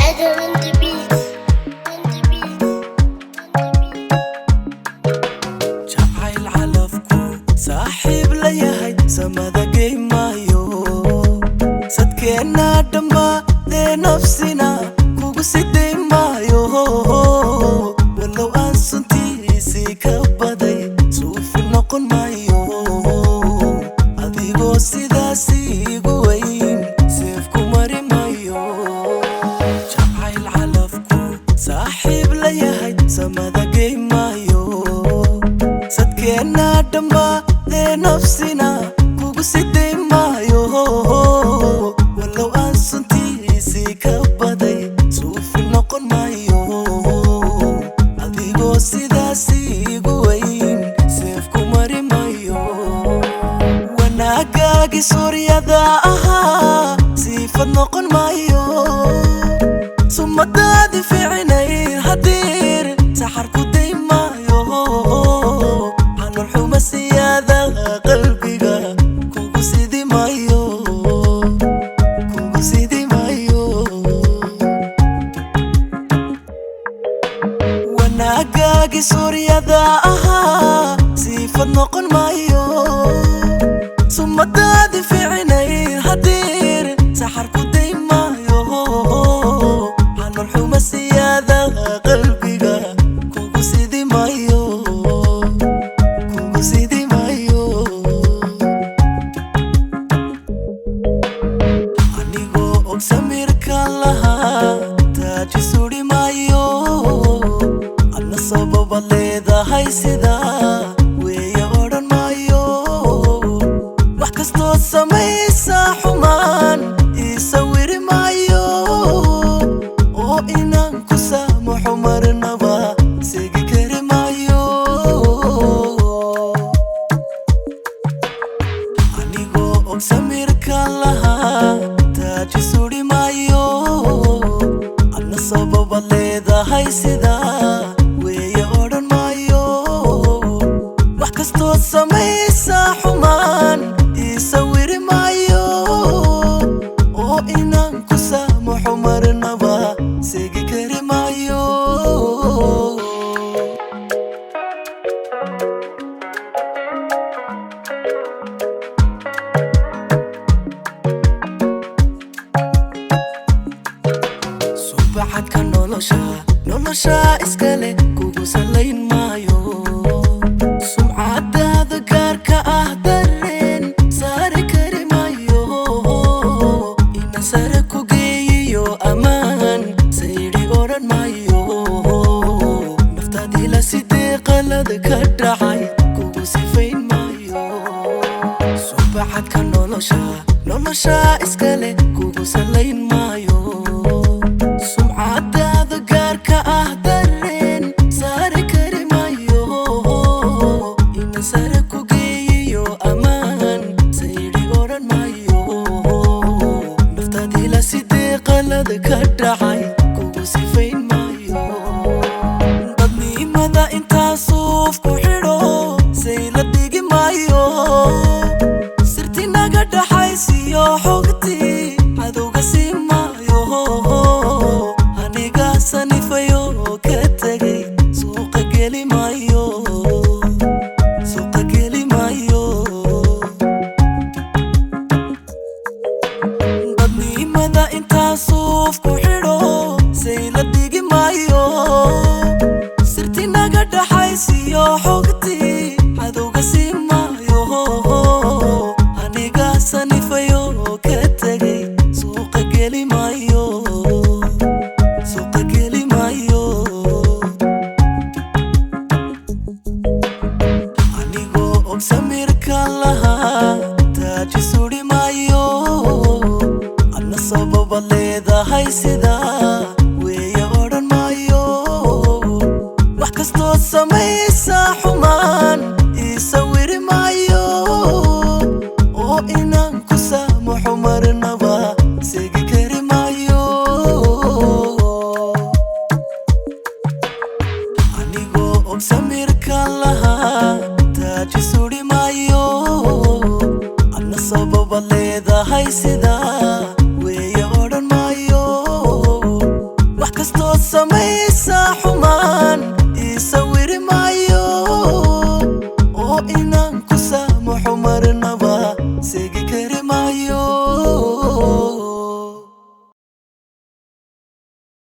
Adam in the beat. In the beat. In the beat. Jacayl calafku saaxiib la yahay samada gey maayo, sadkeenna dhammaadee nafsina kugu siday maayo. Walow aan suntiisii ka baday, suufi noqon maayo. Adigoo sidaas iigu weyn, seef ku mari maayo. Jacayl calafku saaxiib la yahay samada gey maayo, sadkeenna dhammaadee nafsina kugu siday maayo. Walow aan suntiisii ka baday, suufi noqon maayo. Adigoo sidaas iigu weyn, seef ku mari maayo. Wanaagaagii suuryada ahaa siifad noqon maayo. Sumadaadi fiicnayd hadiir saxar ku day maayo. Xanuun xuma siyaada qalbiga kugu sidi maayo, kugu sidi maayo. Wanaagaagii suuryada ahaa siifad noqon maayo. Sumadaadi fiicnayd hadiir saxar ku day maayo. Xanuun xuma siyaada qalbiga kugu sidi maayo, kugu sidi maayo. Anigoo og samirka lahaa taaji suri maayo. Adna sababaad leedahay sidaa weeye odhan maayo. Wax kastood samaysa xumaan ii sawiri maayo, oo inaan ku saamaxo marnaba segi kari maayo. Anigoo og samirka lahaa taaji suri maayo. Adna sababaad leedahay sidaa weeye odhan maayo. Wax kastood samaysa xumaan ii sawiri maayo, oo inaan ku saamaxo marnaba segi kari maayo. Subaxadka nolosha, nolosha iskale kugu salayn maayo. Sumcadaada gaarka ah dareen saari kari maayo. Ina sare ku geeyiyo ammaan sayidhi odhan maayo. Naftaadii la sidee qalad ka dhacay kugu sifayn maayo. Subaxadka nolosha, nolosha iskale kugu salayn maayo. Sumcadaada gaarka ah dareen saari kari maayo. Ina sare ku geeyiyo ammaan sayidhi odhan maayo. Naftaadii la sidee qalad ka dhacay kugu sifayn maayo. Dadnimada intaa suuf ku xidho sayla dhigi maayo. Sirti naga dhaxaysiyo xogtii cadowga sii maayo. Aniga sanifayo ka tegay suuqa geli maayo, suuqa geli maayo. Dadnimada intaa suuf ku xidho sayla dhigi maayo. Sirti naga dhaxaysiyo xogtii cadowga sii maayo. Aniga sanifayo ka tegay suuqa geli maayo, suuqa geli maayo. Anigoo og samirka lahaa taaji suri maayo. Adna sababaad leedahay sidaa weeye odhan maayo. Wax kastood samaysa xumaan ii sawiri maayo, oo inaan ku saamaxo marnaba segi kari maayo. Anigoo og samirka lahaa taaji suri maayo. Adna sabab Sobaad leedahay sidaa.